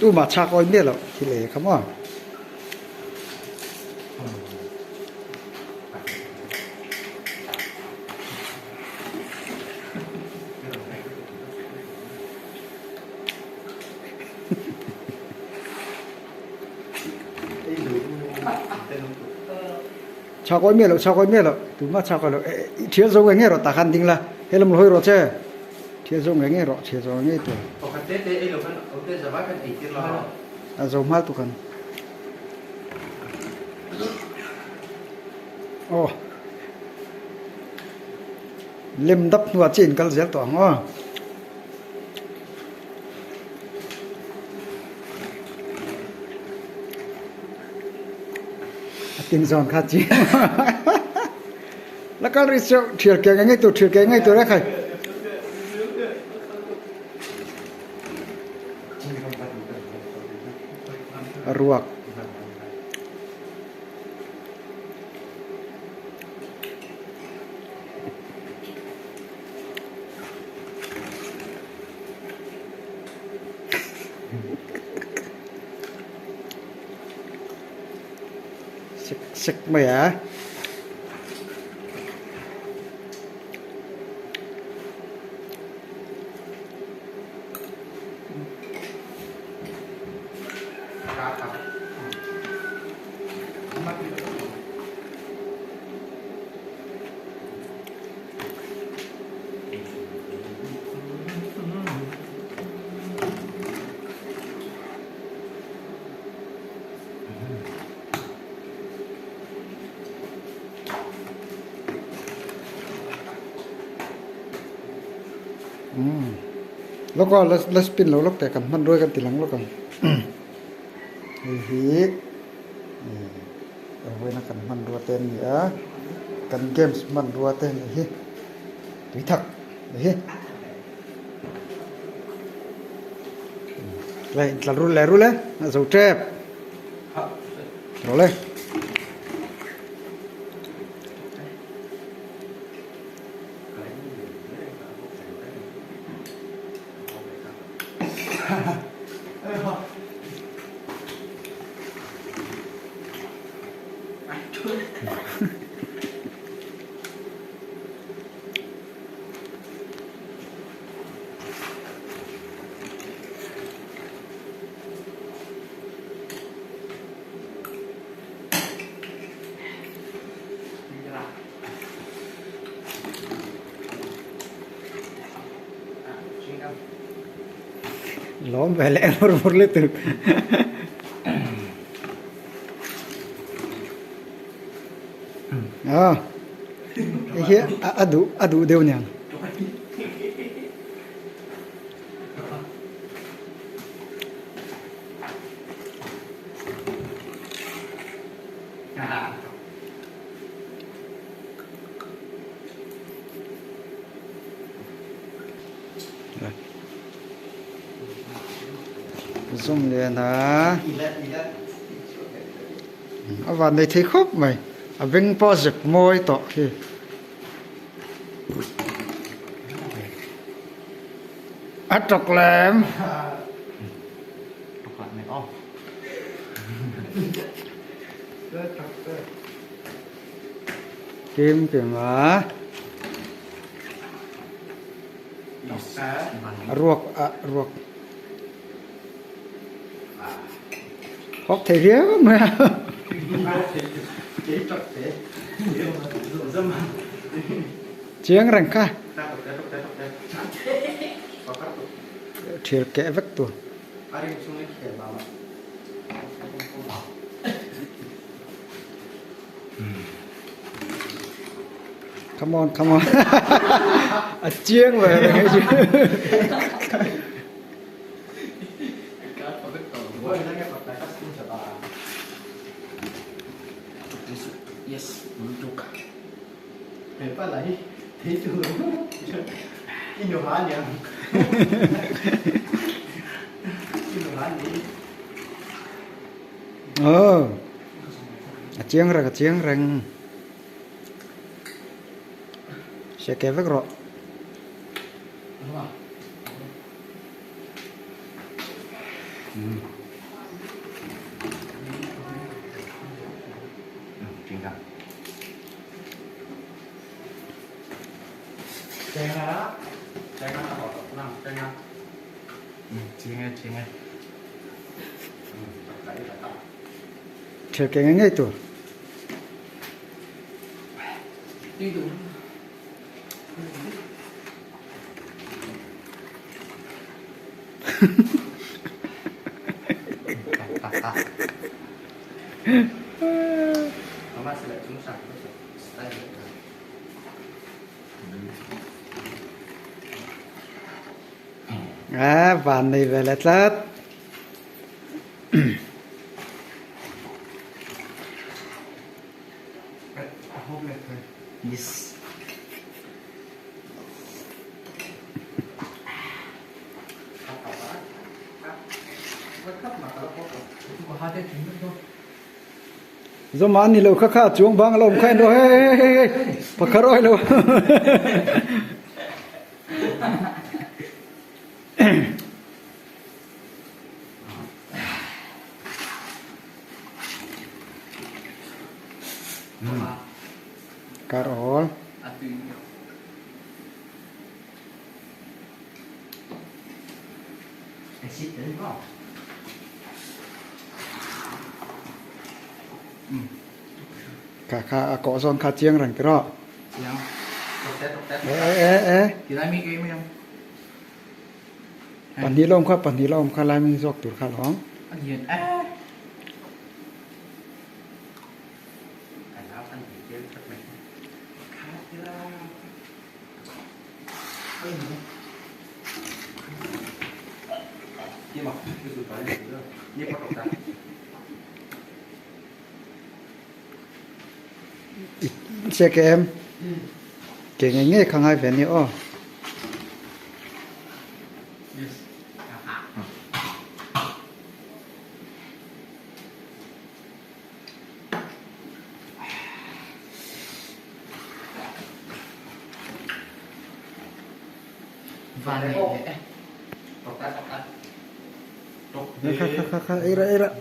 Tumah chhak awi miah loh thil ei kha maw. Chhak awi miah loh chhak awi miah loh tumah chhak awi loh i thial zo nge nge rawh tah khan ding la helam hawi rawh che thial zo nge nge rawh thial zo nge nge tur. Pakhat te te ei lo khan awm te zavai khan ei tir lo. A zo hma tu khan. Aw. Lem dap hnuah chiah in kal zel tawh ang aw. A tin zawn kha chi. La kal ri cheu thial ke ngai tur thial ke ngai tur e khai. Ruak. Sek sek mai a. Lawk aw la spin lo lawk teh kan hman ruai kan ti lang lawk ang hei hi vawiina kan hmanrua te an ni a kan games hmanrua te ni hi tui thak ni hi le intla rul leh rul e a zo tep rawh le. Lawm ve leh vur vur lutuk. Ah, hei hi a duh a duh deuh niang. Zum lian a a van nei thei khawp mai a beng pawh a zep mawi tawh khi a tawk lem. Kim kim a ruak a ruak hawk thei viau mai a chiang reng kha thil keh vek tur. Come on, come on. A chiang ve reng hei chu. Yes, untuk. Aw a chiang reng a chiang reng se ke vek rawh. Thil ke ngei ngei tur. A van nei ve le tlat. Yes. Zoma an ni lo kha kha chuang bang a lo awm kha en rawh hei hei hei hei pakhat rawh hei lo. Kar awl. Kha kha a kawh zawn kha chiang reng tiraw. E e e. Pahnih la awm kha pahnih la awm kha lai hming zawk tur kha a lo awm. Check em ke ngei ngei kha ngai ve a ni aw. Kha kha kha kha ei rah ei rah.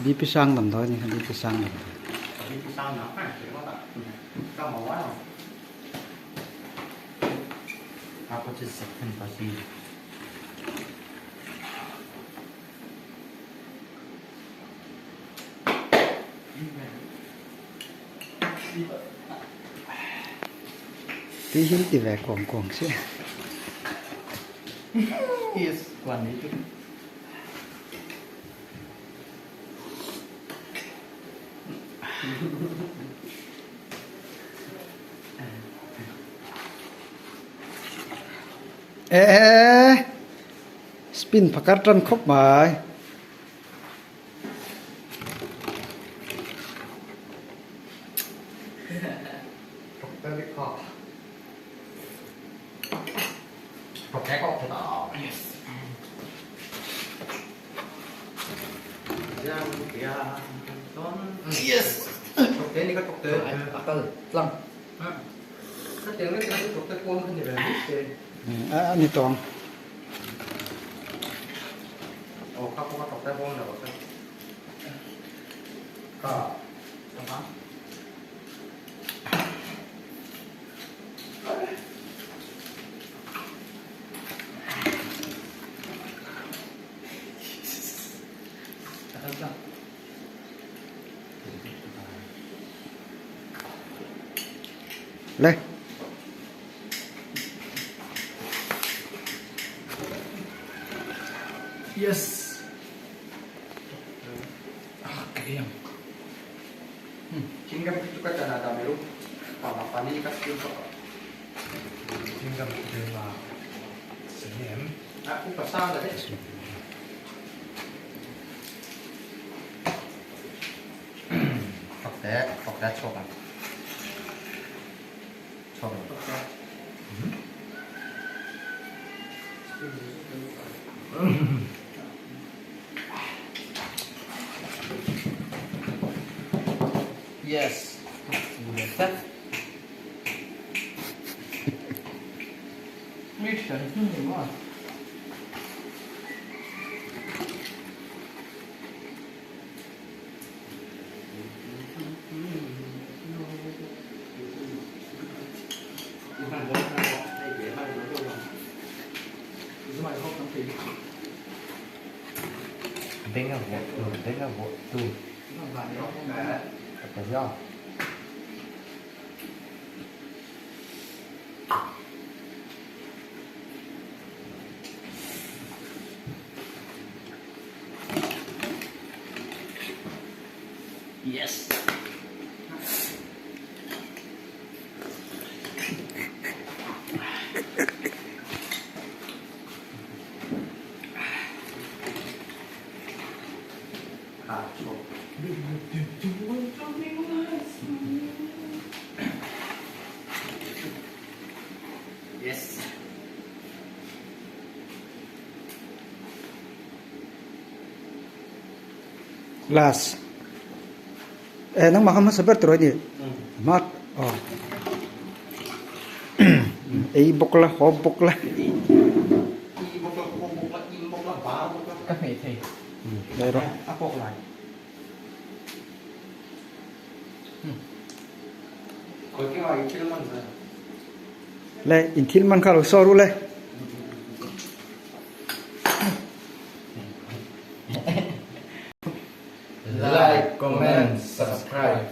BP sang damdawi a ni kha BP sang damdawi. Tí hian ti ve kuang kuang chiah. E e spin phakar tan khawp mai. A ni tawng. Le. Yes. Okay. Yes. thian hnu ni maw? Benga vuah tur, benga vuah tur. Yes. Yes. Last. Eh nangmah kha hmasa ber tur a ni. Hma aw. Ei bawk la, haw bawk la. Ka hmeh thei. Daih rawh. A pawk lai. Le in thil man kha lo saw ru le. Like, comment, subscribe.